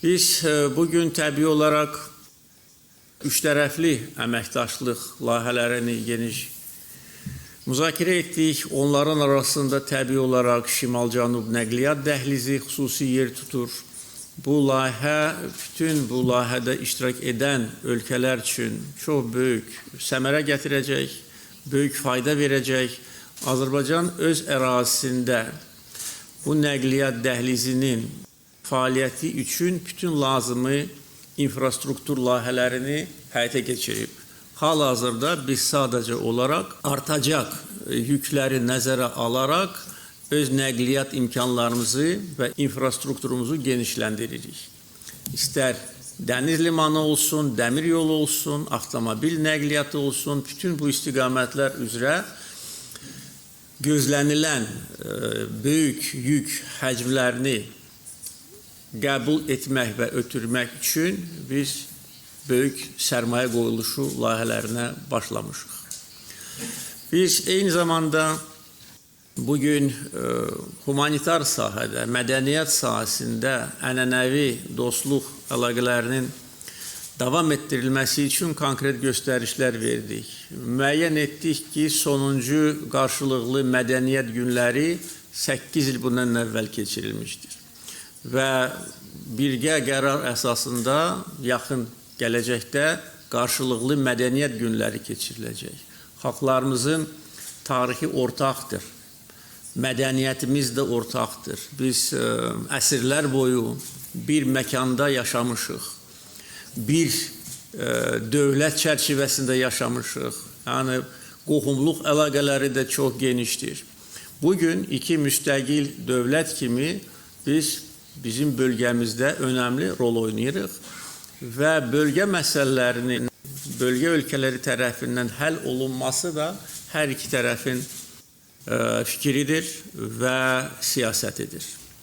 Biz bugün təbii olaraq üçtərəfli əməkdaşlıq layihələrini geniş müzakirə etdik. Onların arasında təbii olaraq Şimal-Cənub nəqliyyat dəhlizi xüsusi yer tutur. Bu layihə bütün bu layihədə iştirak edən ölkələr üçün çox böyük səmərə gətirəcək, böyük fayda verəcək. Azərbaycan öz ərazisində bu nəqliyyat dəhlizinin fəaliyyəti üçün bütün lazımi infrastruktur layihələrini həyata keçirib. Hal-hazırda biz sadəcə olaraq artacaq yükləri nəzərə alaraq öz nəqliyyat imkanlarımızı və infrastrukturumuzu genişləndiririk. İstər dəniz limanı olsun, dəmir yolu olsun, avtomobil nəqliyyatı olsun, bütün bu istiqamətlər üzrə gözlənilən böyük yük həcmlərini qəbul etmək və ötürmək üçün biz böyük sərmayə qoyuluşu layihələrinə başlamışıq. Biz eyni zamanda bugün humanitar sahədə, mədəniyyət sahəsində ənənəvi dostluq əlaqələrinin davam etdirilməsi üçün konkret göstərişlər verdik. Müəyyən etdik ki, sonuncu qarşılıqlı mədəniyyət günləri 8 il bundan əvvəl keçirilmişdir. Və birgə qərar əsasında yaxın gələcəkdə qarşılıqlı mədəniyyət günləri keçiriləcək. Xalqlarımızın tarixi ortaqdır. Mədəniyyətimiz də ortaqdır. Biz əsrlər boyu bir məkanda yaşamışıq. Bir dövlət çərçivəsində yaşamışıq. Yəni qohumluq əlaqələri də çox genişdir. Bugün iki müstəqil dövlət kimi biz bizim bölgəmizdə önəmli rol oynayırıq və bölgə məsələlərinin bölgə ölkələri tərəfindən həll olunması da hər iki tərəfin fikridir və siyasətidir.